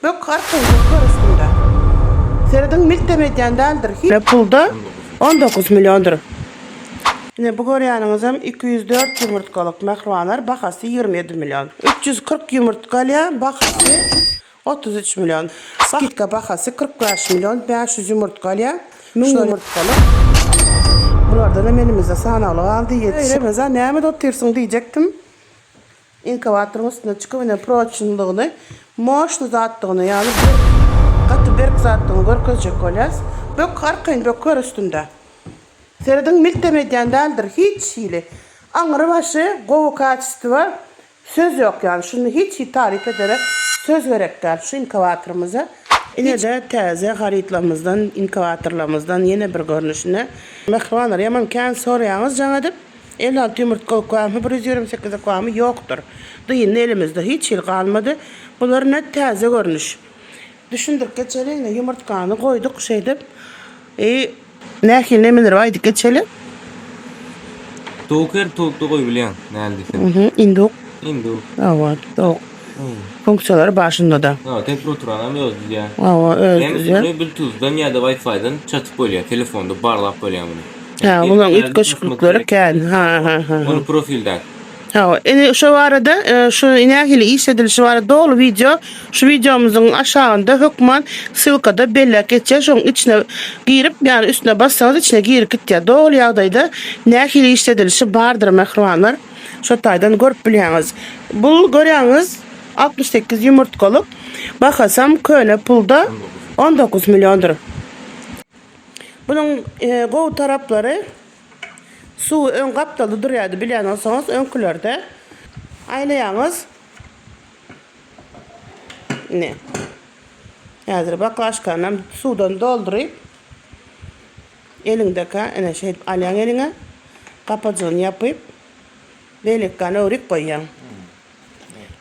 Bök arkaýyn böker üstünde. Serediň miltem edýän däldir hiç. Pulda 19 milliondyr. Ine bu görýäniňizem 204 ýumurtgalyk mähribanlar bahasy 27 million. 340 ýumurtga alýar bahasy 33 million. Skidka bahasy 45 million 500 ýumurtga alýar. 1000 ýumurtgalyk. Bulardan hem elimizde sanawly galdy ýetişip. Remezan näme edip otyrsyň diýjekdim. Inkubatoryň üstüne çykyp ine proçnylygyny, moşny zatdygyny, ýagny berk, gaty berk zatdygyny görkezjek bolýas. Bök arkaýyn böker üstünde. Serediň miltem edýän däldir hiç hili. Aňry başy gowy kaçestwa söz ýok ýagny şuny hiç hili taryp edere söz gerek däl şu inkubatorymyza. Ine-de täze harytlarymyzdan inkubatorlarymyzdan ýene bir görnüşine. Mähribanlar ýaman kän soraýaňyz jaň edip. 56 ýumurtga ukamy, 128 ukamy ýokdur. Dyndy elimizde hiç hili galmady. Bular ne täze görnüş. Düşündirip geçeli ine ýumurtgany goýduk şeýdip. I nähili nemeleri aýdyp geçeli. Towuk her towukda goý bilýäň näl diýseň. Mhm, induk. Induk. Hawa, towuk. Funksiýalary bar şunda-da. Hawa, temperaturanam özi düzýär. Hawa, özi düzýär. Hem muny bluetoothdan ýa-da wi-fi-dan çatyp bolýar, telefonda barlap bolýar muny. Ha, bularyň üýtgeşiklikleri kän. Ha, ha, ha. Ony profilden. Hawa, indi şu barada, e, şu nähili işledilişi barada doly wideo şu wideomyzyň aşagynda hökman ssylkada belläp geçýär. Şonuň içine girip, ýagny üstüne bassaňyz içine girip gitýär. Doly ýagdaýda nähili işledilişi bardyr mähribanlar. Şo taýdan görüp bilýäňiz. Bul görýäňiz 68 ýumurtgalyk. Bahasam köne pulda 19 milliondyr. Bunuň gowy taraplary suwy öň gapdalda durýardy bilýän bolsaňyz öňkülerde aýlaýaňyz ine häzir baklaşkanam suwdan dolduryp eliňdeka ine şeýdip alýaň eliňe gapajygyny ýapyp beýlekgany öwrüp goýýaň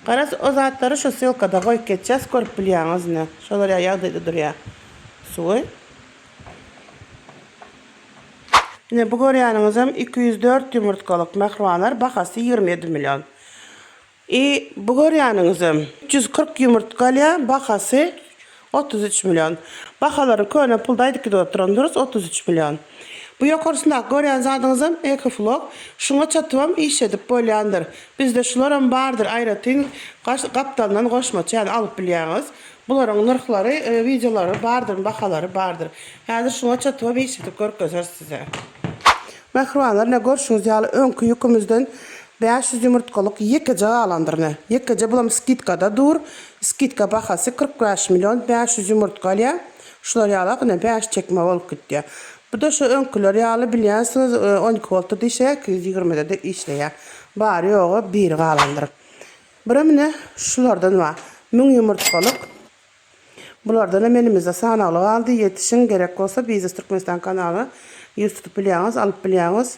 garaz o zatlary şu ssylkada goýup geçýäs görüp bilýäňiz ine şolar ýaly ýagdaýda durýar suwy. Ine bu görýäniňizem 204 ýumurtgalyk mähribanlar bahasy 27 million. I bu görýäniňizem 340 ýumurtga alýar bahasy 33 million. Bahalary köne pulda aýdyp gidip oturandyrys 33 million. Bu ýokarsyndaky görýän zadyňyzam ekoflok şuňa çatybam işledip bolýandyr. Bizde şularam bardyr aýratyn gapdalyndan goşmaça ýaly alyp bilýäňiz. Bularyň nyrhlary wideolary bardyr bahalary bardyr. Häzir şuňa çatybam işledip görkezeris size. Mähribanlar ine görşüňiz ýaly öňki ýükümizden 500 ýumurtgalyk ýekeje galandyr ine. Ýekeje bulam skidkada dur. Skidka bahasy 45 million 500 ýumurtga alýar. Şular ýalak ine 5 çekme bolup gitýär. Bu-da şu öňküler ýaly bilýänsiňiz 12 woltda-da işleýär 220-de-de işleýär. Bary ýogy biri galandyr. Birem ine şulardan bar. Müň ýumurtgalyk. Bulardanam elimizde sanawly galdy. Ýetişiň, gerek bolsa Biznes Türkmenistan kanalyna ýüz tutup bilýäňiz, alyp bilýäňiz.